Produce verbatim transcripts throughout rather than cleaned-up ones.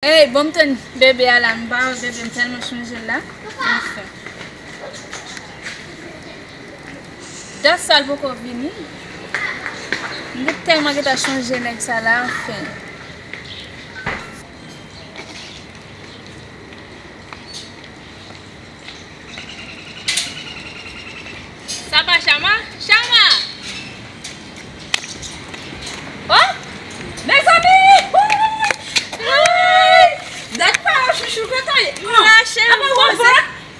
Ey, bon, m tann bebe a la, m pa wè bebe, m tèlman chonje l la. Anfen. Dat sa l poko vini. M te tèlman gentan chonje nèg sa la, anfen. Sa pa Chama? Chama! Oh! Mezanmi! Hey! Dat pa yo, chouchou, kote w ye? M rache, apa w konsa?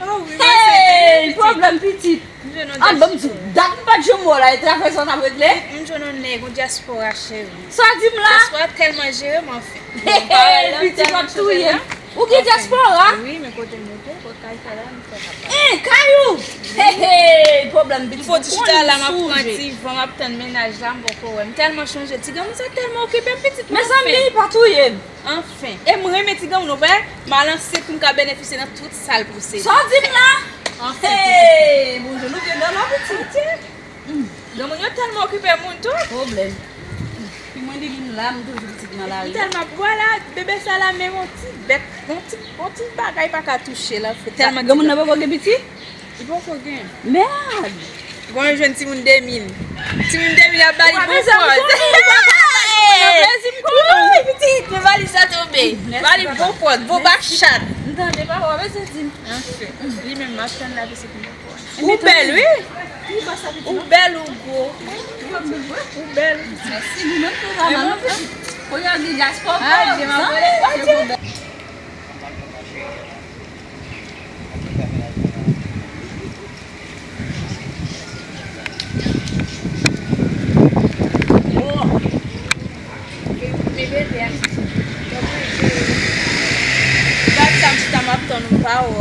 Oh wi, mwen se... Hey, pwoblèm pitit. M jwenn yon... Ah, ban m di w, dat m pa t janm wè w la, e travay sa w t ap regle? M jwenn yon nèg, yon dyaspora, cheri. Sa w di m la? Dyaspora tèlman jere m, anfen. Hey, pitit w ap touye m. Ou gen dyaspora? Wi, men kote m rete, kot kay sa la, m fè papa. Eh, kay ou? Hey, hey, pwoblèm pitit. M fò ti chita la, m ap pran ti van, m ap tann mennaj la, m poko wè. M tèlman chonje. Ti granmoun sa tèlman okipe m, pitit. Mezanmi, pa touye m. Anfen. E m renmen ti granmoun, ou wè, m al ansent pou m ka benefisye nan tout sa l posede. Sa w di m la? Anfen, pitit. Hey, bonjou, nou vye nan lò, pitit. Granmoun yo tèlman okipe moun tou. Pwoblèm. Pi mwen li vin la, m toujou pitit nan lari. M tèlman, vwala, bebe sa la, men yon ti bèt, yon ti, yon ti bagay pa ka touche l, anfen, tèlman... Granmoun nan poko gen pitit? Li poko gen. Mèd! Bon, yo jwenn timoun de mil. Timoun de mil ap ba li bon pòz. Wi, pitit, men valiz la tonbe. Ba li bon pòz, bon bak chat. M tande papa, bezwen di m. Anfen, li menm m ap tann la, pitit mwen. Ou bèl, wi. Ou bèl, ou gwo. Ou bèl. Mèsi, nou menm tou vrèman, non, pitit. Kounye a gen dyaspora, zanmi. Gad sa m chita m ap tann ou pa wè w.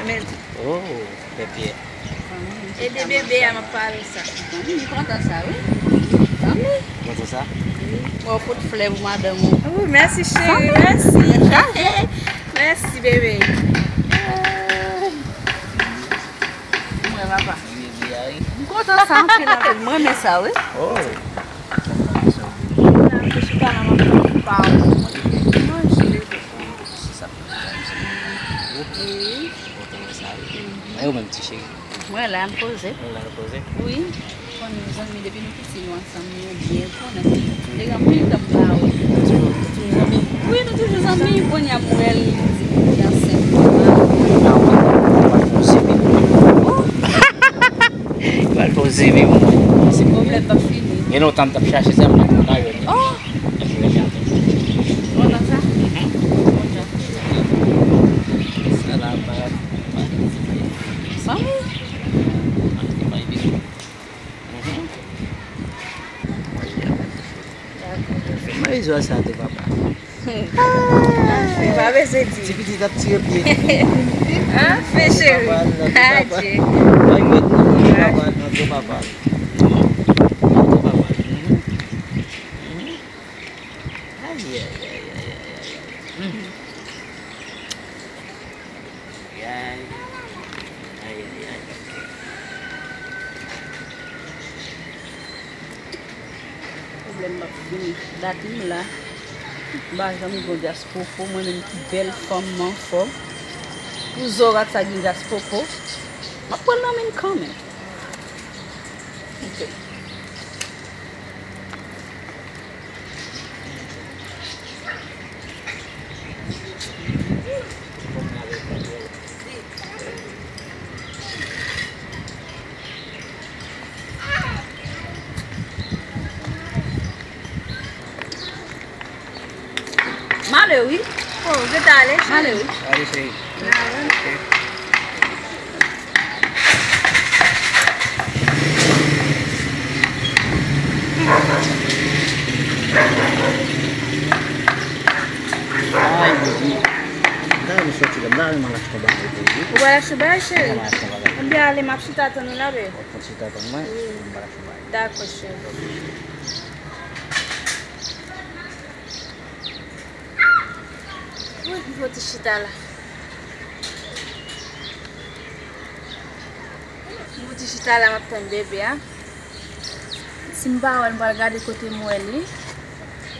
Men. Oh, pèpyè. E de bebe a m ap pale sa. Zanmi, m kontan sa, wi. Zanmi. Ou kontan sa? Wi. Bon, kout flè pou madanm ou. Oh, mèsi, cheri, mèsi. Mèsi, bebe. Mwen, papa. M kontan sa anpil, anpil. Mwen renmen sa, wi. Oh. Mwen la, m poze. Wi. Konnen zanmi, depi nou piti, nou ansanm, nou byen konnen. Depi anpil tan m pa wè. Nou toujou, nou toujou zanmi? Wi, nou toujou zanmi. Kounye a m wè l, li di m li ansent. Li pral fè yon semi pou mwen. Oh! Li pral fè yon semi pou mwen. Se pwoblèm p ap fini. Gen lontan m t ap chache sa, m pa t konn pa jwenn li. Oh! Mwen jwenn li ankò. Kontan sa? Mhm. Kontan. Sa la, pa, pa, pa. Zanmi. Mwen izwa sa tou, papa. Anfen, pa bezwen di. Ti pitit ap tire pye. Anfen, cheri. Adye. Papa, non, papa, non, papa. Non, papa. Ay, ay, ay, ay, ay, ay, ay. Ay, ay, ay, ay. Pwoblèm m ap vini. Dat m la. M pa janm gen dyaspoko, mwen menm ki bèl fanm m anfòm. Pou zorat sa gen dyaspoko. M ap pran nan men l kanmenm. Ok. M ale wi. Oh, ou gentan ale, cheri? M ale wi. Ale, cheri. M ale. Ok. Ay, Bondye. M ta renmen soti la, m ta renmen al achte yon bagay pou ou. Ou pral achte bagay, cheri? Mwen al achte yon bagay. Ebyen, ale, m ap chita tann ou la, bebe. Ou konn chita tann mwen? Wi. M pral achte yon bagay. Dakò, cheri. Wi, m fouti chita la. M fouti chita la, m ap tann bebe a. Si m pa wè l, m pral gade kote m wè li.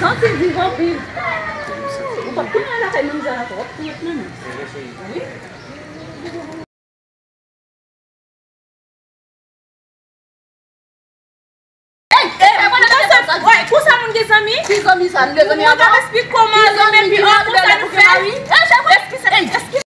Santi viv anpil. Ou p ap tounen lakay manzè ankò, w ap tounen tounen. Wi. Ey, ey, ey, kou sa moun gen zanmi? Ki zanmi sa? Nou gen zanmi avan? Ou ka esplike kòman zanmi pi an kou sa nou fè? Eskize, eskize.